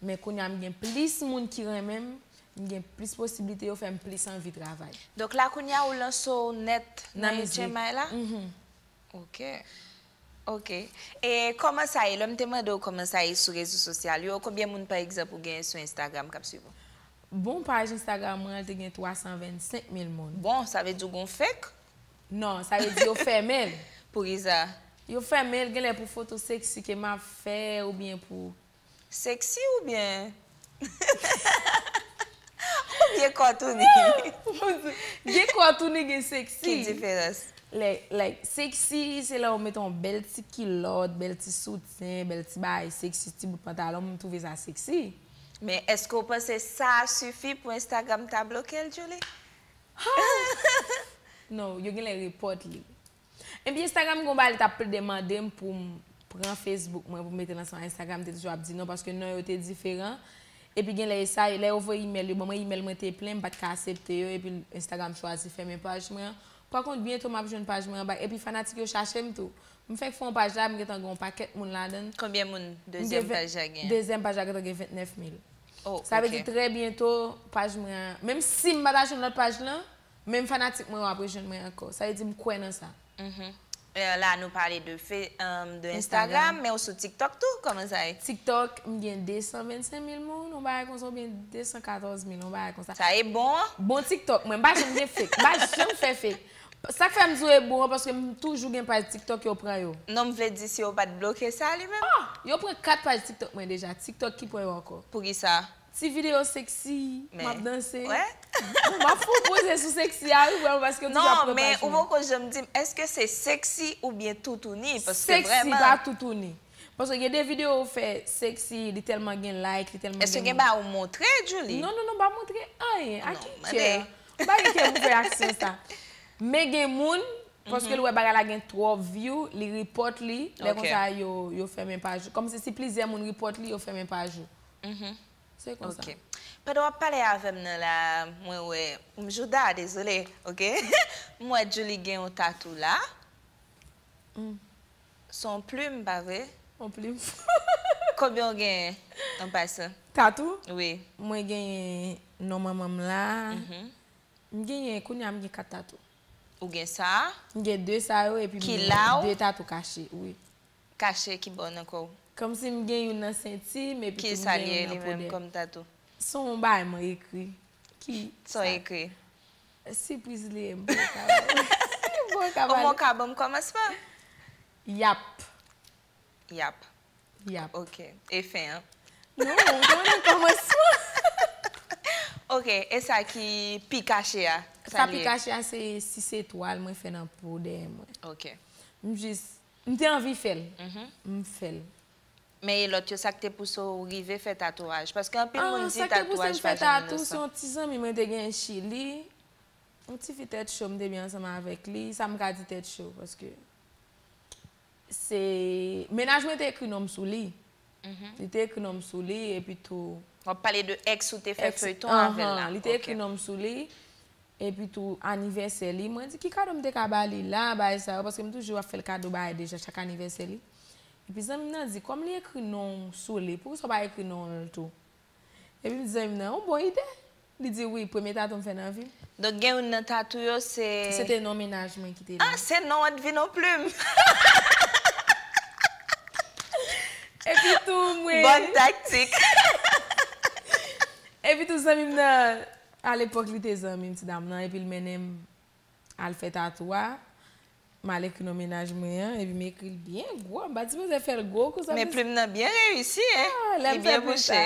Men kounye a m gen plis moun ki renmen m, m gen plis posiblite yo fè m plis anvi travay. Donk la kounye a ou lanse w nèt nan H M I la? Mhm. Ok. Ok. E kòman sa ye? Lè m te mande w kòman sa ye sou rezo sosyal yo, konbyen moun pa egzanp ou genyen sou Instagram k ap swiv ou? Bon, paj Instagram mwen an te gen twa san vennsenk mil moun. Bon, sa vle di w gon fake? Non, sa vle di yo fèmen l. Poukisa? Yo fèmen l, genlè pou foto seksi ke m ap fè oubyen pou Seksi oubyen oubyen kò touni? Gen kò touni, gen seksi. Ki diferans? Like, like, seksi, se lè ou mete yon bèl ti kilòt, bèl ti soutyen, bèl ti bagay seksi, ti bout pantalon, m twouve sa seksi. Men èske w panse sa sifi pou Instagram ta bloke l, Djouly? Non, yo genlè repòt li. Epi Instagram gon bagay li t ap plede mande m pou m pran Facebook mwen pou m mete l ansanm ak Instagram, m te toujou ap di non paske non yo te diferan. Epi genlè e sa, lè yo voye imèl yo ban mwen, imèl mwen te plen, m pa t ka aksepte yo, epi Instagram chwazi fèmen paj mwen an. Pa kont, byento m ap jwenn paj mwen an bak, epi fanatik yo chache m tou. M fèk fè yon paj la, m gentan gen yon pakèt moun ladan l. Konbyen moun dezyèm paj la gen? Dezyèm paj la gentan gen vennèf mil. Oh, sa vle di trè byento, paj mwen an, menm si m pa ta jwenn lòt paj lan, menm fanatik mwen yo ap rejwenn mwen ankò. Sa vle di m kwè nan sa. Mhm. Euh, la, nou pale de, fe, euh, de Instagram, men ou sou TikTok tou? Kòman sa ye? TikTok, m gen de san vennsenk mil moun, yon bagay konsa, oubyen de san katòz mil, yon bagay konsa. Sa e bon an? Bon TikTok, mwen, m pa janm gen fake. M pa janm fè fake. Sa k fè m di w e bon an, paske m toujou gen paj TikTok yo pran yo. Non, m vle di si yo pa t bloke sa li menm. Ah! Yo pran kat paj TikTok mwen deja. TikTok ki pran yo ankò. Poukisa? Ti videyo seksi, m ap danse. M ap fè yon poze sou seksi a, wi, vrèman, paske m toujou ap pran paj mwen. Non, men ou poko janm di m, èske se seksi oubyen toutouni? Paske vrèman. Seksi, pa toutouni. Paske gen de videyo ou fè seksi, li tèlman gen like, li tèlman gen moun. Èske gen bagay ou montre, Djouly? Non, non, non, m pa montre anyen. A ki kè? M pa gen kè pou fè aksyon sa. Men gen moun, paske l wè bagay la gen twòp view, li repòt li, lè konsa yo, yo fèmen paj ou. Kòmsi si plizyè moun repòt li, yo fèmen paj ou. Se konsa. Ok. Pandan w ap pale avè m nan la, mwen wè, m jouda, dezole, ok? M wè Djouly gen yon tatou la. Se yon plim, pa vre? Yon plim. Konbyen w genyen, an pasan? Tatou? Wi. Mwen genyen non manman m la. M genyen, kounye a m gen kat tatou. Ou gen sa a? M gen de sa yo, epi m gen de tatou kache, wi. Kache ki bò nan kò w? Kòmsi m gen youn nan senti m, epi tou m gen youn nan pwodè. Ki sa l ye li menm kòm tatou? Se yon bagay mwen ekri. Ki sa? Sa w ekri? Sipriz li ye, m poko ka ba w. M poko ka ba w. Omwen w ka ban m kòmansman? Yap. Yap. Yap. Ok. E fen an? Non, ou te konnen kòmansman. Ok, e sa ki pi kache a? Sa pi kache a se sis etwal mwen fè nan po dèyè mwen. Ok. M jis, m te anvi fè l. M fè l. Men e lòt yo, sa k te pouse w rive fè tatouaj? Paske anpil moun di tatouaj pa janm inosan. Ah, sa k te pouse m fè tatou, se yon ti zanmi mwen te gen Chili. Yon ti fi tèt cho, m te byen ansanm avèk li. Sa m ka di tèt cho, paske se, mennaj mwen te ekri non m sou li. Li te ekri non m sou li, epi tou. W ap pale de ex ou te fè feyton avè l la. Li te ekri non m sou li, epi tou anivèsè li. Mwen di, ki kado m te ka ba li la, bagay sa yo, paske m toujou ap fè l kado bagay deja, chak anivèsè li. Epi zanmi m nan di, kòm li ekri non w sou li, poukisa w pa ekri non l tou? Epi m di zanmi m nan, yon bon ide. Li di, wi, premye tatou m fè nan vi m. Donk, gen youn nan tatou yo, se. Se te non mennaj mwen ki te la. Ah, se non an t vin yon plim. Epi tou, mwen. Bòn taktik. Epi tou zanmi m nan, alepòk li te zanmi m, ti dam nan, epi l mennen m al fè tatouaj. M al ekri non mennaj mwen an, epi m ekri l byen gwo. M pa t sipoze fè l gwo konsa. Men plim nan byen reyisi, hein? Ah, lè m fè plim sa.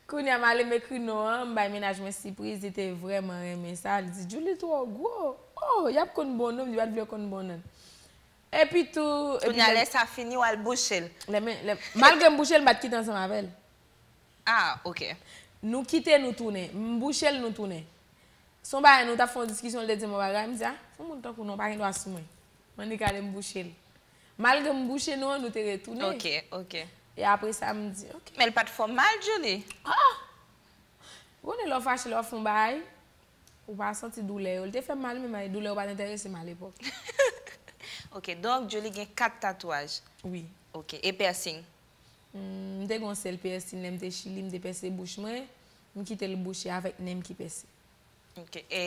Kounye a, m ale m ekri non an, m bay mennaj mwen sipriz, li te vrèman renmen sa. Li di, Djouly twò gwo. Oh, y ap konn bon non, li pa t vle konn bon non. Epi tou, epi kounye a, lè sa fini, w al bouche l. Lè men, lè, malgre m bouche l, m pa t kite ansanm avè l. Ah, ok. Nou kite, nou tounen. M bouche l, nou tounen. Se yon bagay, nou t ap fè yon diskisyon, li te di m yon bagay, m di, ah, se yon moun tankou nou, pa gen dwa sou mwen. M annik ale m bouche l. Malgre m bouche nou an, nou te retounen. Ok, ok. E apre sa, m di, ok. Men l pa t fè w mal, Djouly? Ah! Ou konnen lè w fache, lè w ap fè yon bagay, ou pa santi doulè yo. Li te fè m mal, men mal, doulè yo pa t enterese m alepòk. Ok, donk, Djouly gen kat tatouaj? Wi. Ok, e piercing? Hmm, m te gen yon sèl piercing, lè m te Chili, m te pèse bouch mwen, m kite l bouche avèk nen m ki pèse. Ok, e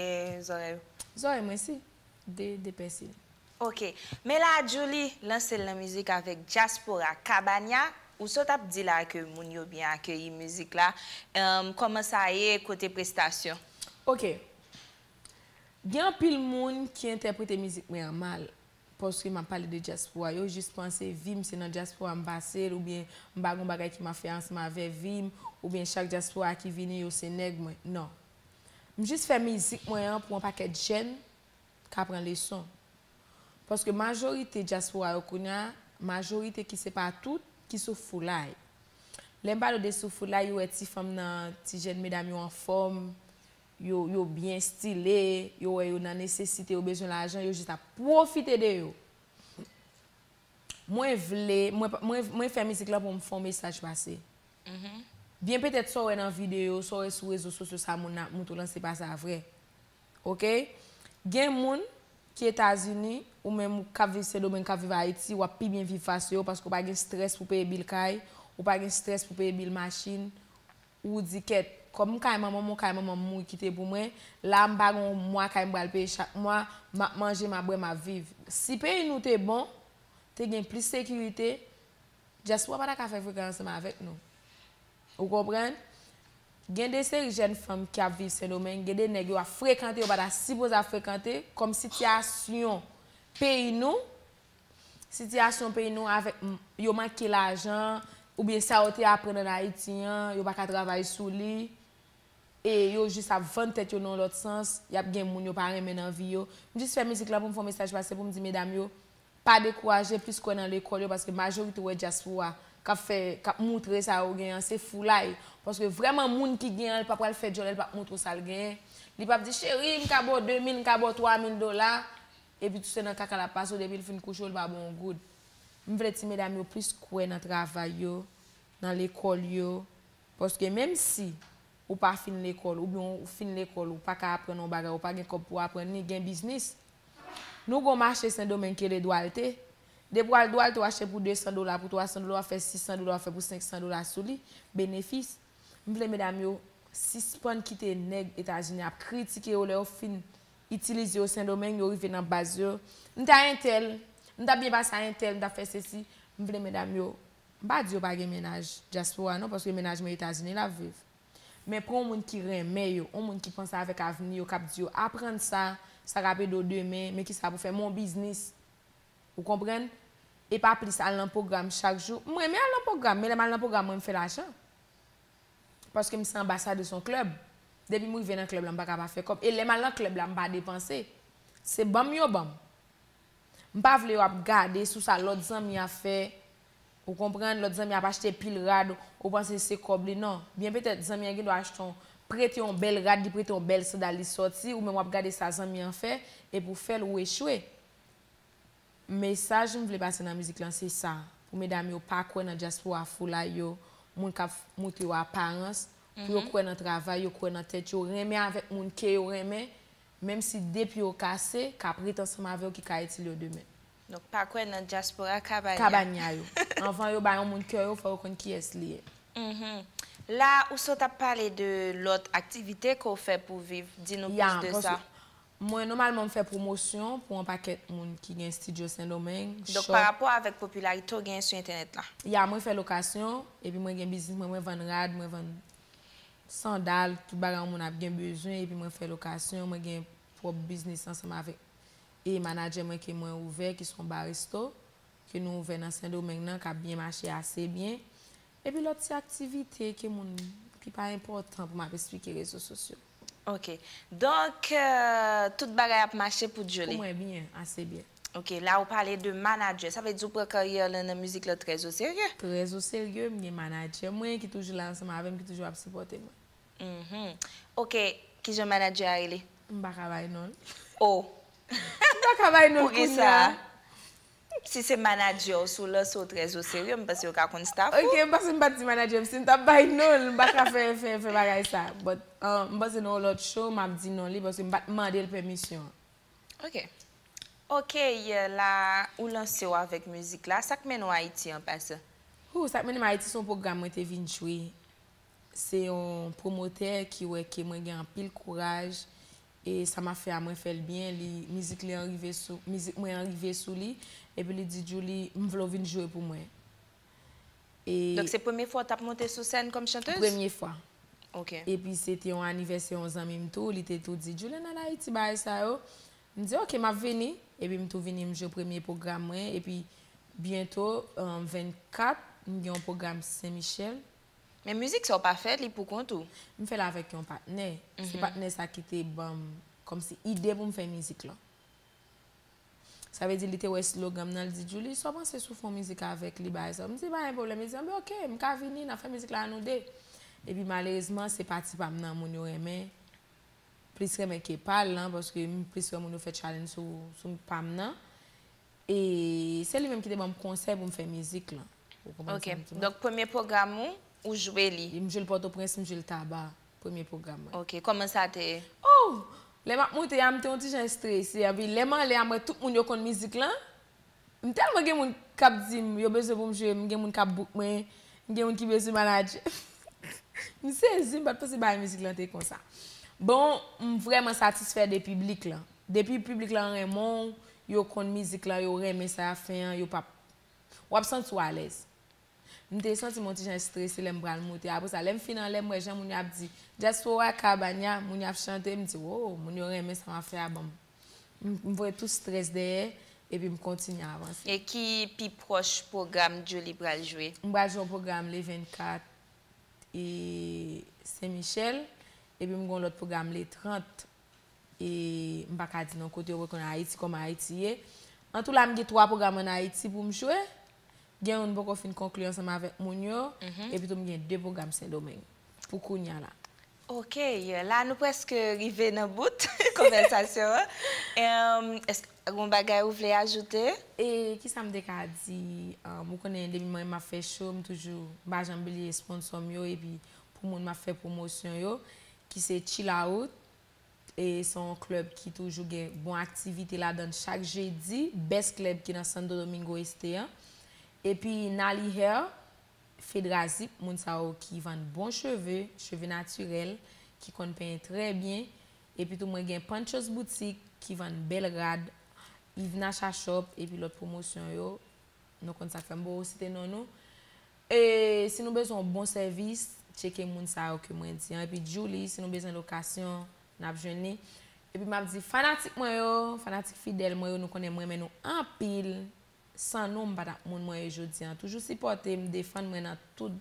zòrèy ou? Zòrèy mwen si, de, de pèse. Ok, men la Djouly lanse l nan mizik avèk Diaspora Cabania. Ou sot ap di la ke moun yo byen akeyi mizik la. Em, kòman sa ye kote prestasyon? Ok. Gen anpil moun ki entèprete mizik mwen an mal. Paske m ap pale de dyaspora, yo jis panse vi m se nan dyaspora m pase l, oubyen m pa gen yon bagay ki m ap fè ansanm avè vi m, oubyen chak dyaspora ki vini yo se nèg mwen. Non. M jis fè mizik mwen an pou yon pakèt jèn ka pran leson. Paske majorite dyaspora yo kounye a, majorite ki se pa tout, ki sou foulay. Lè m pale w de sou foulay, yo wè ti fanm nan, ti jèn medam yo anfòm, yo, yo byen stile, yo wè yo nan nesesite, yo bezwen lajan, yo jis ap pwofite de yo. Mwen vle, mwen, mwen, mwen fè mizik la pou m fè yon mesaj pase. Byen petèt sa w wè nan videyo, sa w wè sou rezo sosyo sa moun nan ap montre w lan, se pa sa vre. Ok? Gen moun ki Etazini, ou menm ou k ap viv Sendomeng, k ap viv Ayiti, w ap pi byen viv pase yo paske w pa gen strès pou peye bil kay, ou pa gen strès pou peye bil machin, ou di kèt, kòm kay manman m, yon kay manman m mouri kite pou mwen, la m pa gen yon mwa kay m pral peye chak mwa, m ap manje, m ap bwè, m ap viv. Si peyi nou te bon, te gen plis sekirite, dyaspora pa ta ka fè frekans ansanm avèk nou. Ou konprann? Gen de seri jèn fanm ki ap viv Sendomeng, gen de nèg yo ap frekante, yo pa ta sipoze ap frekante, kòm sitiyasyon peyi nou, sitiyasyon peyi nou avèk m-, yo manke lajan, oubyen sa yo te aprann ann Ayiti an, yo pa ka travay sou li. E yo jis ap vann tèt yo nan yon lòt sans, y ap gen moun yo pa renmen nan vi yo. M jis fè mizik la pou m fè yon mesaj pase pou m di medam yo, pa dekouraje, plis kwè nan lekòl yo, paske majorite w wè dyaspora k ap fè, k ap moutre sa yo gen an, se foulay. Paske vrèman moun ki gen an, li pa pral fè djòlè, li p ap moutre w sa l genyen. Li p ap di, cheri, m ka ba w de mil, m ka ba w twa mil dola, epi tou se nan kaka l ap pase w, depi l fin kouche w, li pa ba w yon goud. M vle ti medam yo plis kwè nan travay yo, nan lekòl yo, paske menm si ou pa fin lekòl, oubyen ou fin lekòl, ou pa ka aprann yon bagay, ou pa gen kòb pou w aprann li, gen biznis. Nou gon mache Sendomeng ki rele Dwalte. Depi w al Dwalte, w achte pou de san dola, pou twa san dola, w ap fè sis san dola, w ap fè pou senk san dola sou li, benefis. M vle medam yo sispann kite nèg Etazini ap kritike yo lè yo fin itilize yo Sendomeng, yo rive nan baz yo. M ta entèl, m ta byen pase a entèl, m ta fè sesi. M vle medam yo, m pa di yo pa gen mennaj dyaspora non, paske mennaj mwen Etazini l ap viv. Men pran yon moun ki renmen yo, yon moun ki panse avèk avni yo, k ap di yo, aprann sa, sa k ap ede w demen, men kisa pou fè, men yon biznis. Ou konprann? E pa plis al nan pwogram chak jou. M renmen al nan pwogram, men lè m al nan pwogram, mwen, m fè lajan. Paske m se anbasadè yon klèb. Depi m rive nan klèb la, m pa ka pa fè kòb. E lè m al nan klèb la, m pa depanse. Se ban m yo ban m. M pa vle yo ap gade sou sa lòt zanmi ap fè. Ou konprann? Lòt zanmi ap achte pil rad, ou panse se kòb li. Non. Byen petèt, zanmi an gen dwa achte yon, prete yon bèl rad, li prete yon bèl sandal, li sòti, ou menm w ap gade sa zanmi an fè, epi w fè l, ou echwe. Mesaj m vle pase nan mizik lan, se sa. Pou medam yo pa kwè nan dyaspora foulay yo, moun k ap moutre yo aparans, pou yo kwè nan travay yo, kwè nan tèt yo, renmen avèk moun ke yo renmen, menm si de pye yo kase, k ap ret ansanm avè w, ki ka itil yo demen. Donk, pa kwè nan dyaspora kabanya. Kabanya yo. Anvan yo ba yon moun kè yo, fò yo konn kiyès li ye. Mhm. La, ou sot ap pale de lòt aktivite ke w fè pou viv. Di nou plis de sa. Mwen, nòmalman, m fè pwomosyon pou yon pakèt moun ki gen estidyo Sendomeng. Donk, pa rapò avèk popilarite w genyen sou entènèt la? Ya, mwen fè lokasyon, epi mwen gen biznis mwen, mwen vann rad, mwen vann sandal, tout bagay yon moun ap gen bezwen, epi mwen fè lokasyon, mwen gen pwòp biznis ansanm avèk e manadjè mwen ke mwen ouvè, ki se yon bar resto, ke nou ouvè nan Sendomeng nan, k ap byen mache ase byen. Epi lòt ti aktivite ke moun ki pa enpòtan pou m ap esplike rezo sosyo. Ok. Donk, euh, tout bagay ap mache pou Djouly? Pou mwen, byen, ase byen. Ok, la ou pale de manadjè. Sa vle di ou pran karyè lan nan mizik lan trè o serye? Trè o serye, m gen manadjè mwen ki toujou la ansanm avè m, ki toujou ap sipòte mwen. Mhm. Ok, kijan manadjè a rele? M pa ka bay non l. Oh, M pa ka bay non l poukisa? Kounya. Si se manadjè w, si w lanse w trè o serye, m panse yo ka konn staff ou. Ok, m panse m pa t di manadjè m, si m t ap bay non l, m pa ka fè, fè, fè bagay sa. But, uh, m panse nan yon lòt show, m ap di non li, paske m pa t mande l pèmisyon. Ok. Ok, la, ou lanse w avèk mizik la. Sa k mennen w Ayiti an pasan? Hoo, sa k mennen m Ayiti se yon pwogram mwen te vin jwe. Se yon pwomotè ki wè ke mwen gen anpil kouraj e sa m ap fè a mwen fè l byen, li, mizik li an rive sou, mizik mwen an rive sou li, epi li di Djouly, m vle w vin jwe pou mwen. E Donk se premye fwa w t ap monte sou sèn kòm chantèz? Premye fwa. Ok. Epi se te yon anivèsè yon zanmi m tou, li te tou di, Djouly, ann al Ayiti, bagay sa yo. M di, ok, m ap vini. Epi m tou vini, m jwe premye pwogram mwen. Epi byento, um, vennkat, m gen yon pwogram Sen Michèl. Men mizik sa w pa fè li pou kont ou? M fè l avèk yon patnè. Se patnè sa ki te ban m kòmsi ide pou m fè mizik lan. Sa vle di li te wè slogan m nan, li di, Djouly, sa w panse si w fè yon mizik avèk li, bagay sa? M di, pa gen pwoblèm. Li di, anben ok, m ka vini, n a fè mizik la a nou de. Epi malerezman, se pati pa m nan moun yo renmen. Plis renmen ke pa l lan, paske m plis wè moun yo fè challenge sou, sou pa m nan. E se li menm ki te ban m konsèy pou m fè mizik lan. Ou konprann Ok. sa m di w? Donk premye pwogram ou, ou jwe li? E m jwe l Pòtoprens, m jwe l Taba, premye pwogram mwen. Ok, kòman sa te ye? Oh! Lè m ap monte a, m te yon ti jan estrese. Epi lè m anlè a, m wè tout moun yo konn mizik lan. M tèlman gen moun k ap di m yo bezwen pou m jwe, m gen moun k ap book mwen, m gen moun ki bezwen manadjè. M sezi, m pa t panse bagay mizik lan te konsa. Bon, m vrèman satisfè de piblik lan. Depi piblik lan renmen w, yo konn mizik lan, yo renmen sa y ap fè an, yo p ap, w ap santi w alèz. M te santi m yon ti jan estrese lè m pral monte. Apre sa, lè m fin anlè, m wè jan moun yo ap di, Diaspora Cabana, moun yo ap chante, m di, wow, moun yo renmen sa m ap fè a, bon. M, m voye tout strès dèyè, epi m kontinye avanse. E ki pi pwòch pwogram Djouly pral jwe? M pral jwe yon pwogram le vennkat e Sen Michèl, epi m gen yon lòt pwogram le trant. E m pa ka di non kote yo, paske Ayiti kòman Ayiti ye. Antouka, m gen twa pwogram ann Ayiti pou m jwe. Gen youn m poko fin konkli ansanm avèk moun yo. Epi tou m gen de pwogram Sendomeng pou kounya la. Ok, la nou prèske rive nan bout konvèsasyon an. Em, èske gen yon bagay ou vle ajoute? E kisa m te ka di? Em, ou konnen depi mwen m ap fè show, m toujou, m pa janm bliye sponsò m yo, epi pou moun m ap fè pwomosyon yo, ki se Chill Out. E se yon klèb ki toujou gen bon aktivite ladan l chak jedi. Best Club ki nan Santo Domingo Este an. Epi Nali Hair, Fedra Zip, moun sa yo ki vann bon cheve, cheve natirèl, ki konn penyen trè byen. Epi tou mwen gen Pancho's Boutique ki vann bèl rad, Yvnacha Shop, epi lòt pwomosyon yo. Nou konn sa k fè m poko site non nou. E si nou bezwen yon bon sèvis, tcheke moun sa yo ke mwen di an. Epi Djouly, si nou bezwen lokasyon, n ap jwenn li. Epi m ap di fanatik mwen yo, fanatik fidèl mwen yo, nou konnen m renmen nou anpil. San nou, m pa t ap moun mwen ye jodi an. Toujou sipòte m, defann mwen nan tout,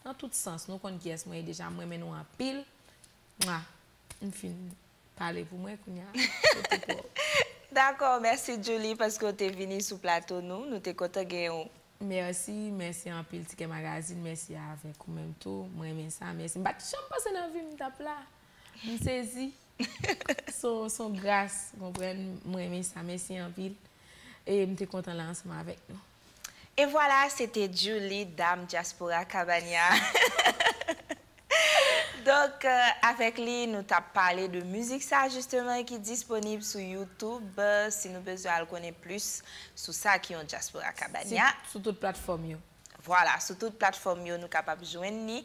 nan tout sans. Nou konn kiyès mwen ye deja, m renmen nou anpil. Mwa, m fin pale pou mwen kounya. Se tou pou ou. Dakò, mèsi Djouly paske w te vini sou plato nou. Nou te kontan genyen w. Mèsi, mèsi anpil Tikè Magazine, mèsi avèk ou menm tou. Mwen renmen sa, mèsi. M pa t janm panse nan vi m m t ap la. M sezi. Se yon, se yon gras, ou konprann? Mwen renmen sa, mèsi anpil. E m te kontan la ansanm avèk nou. E vwala, se te Djouly, dam Diaspora Cabana. Donk, euh, avèk li, nou t ap pale de mizik sa, jisteman, ki disponib sou YouTube. Euh, si nou bezwen al konnen plis sou sa ki yon Diaspora Cabana. Sou tout platfòm yo. Vwala, sou tout platfòm yo nou kapab jwenn li.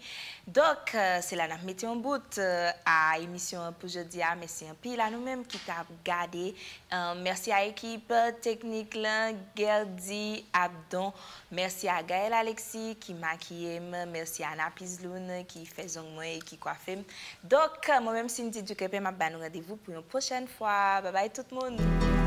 Donk, euh, se la n ap mete yon bout euh, a emisyon an pou jodi a. Mèsi anpil a nou menm ki t ap gade. Euh, mèsi a ekip teknik lan, Gerdy Abdon. Mèsi a Gaël Alexis ki makiye m. Mèsi a Napis Loun ki fè zong mwen e ki kwafe m. Donk, mwen menm Cindy Ducrépin, m ap ba nou randevou pou yon pwochèn fwa. Babay tout moun!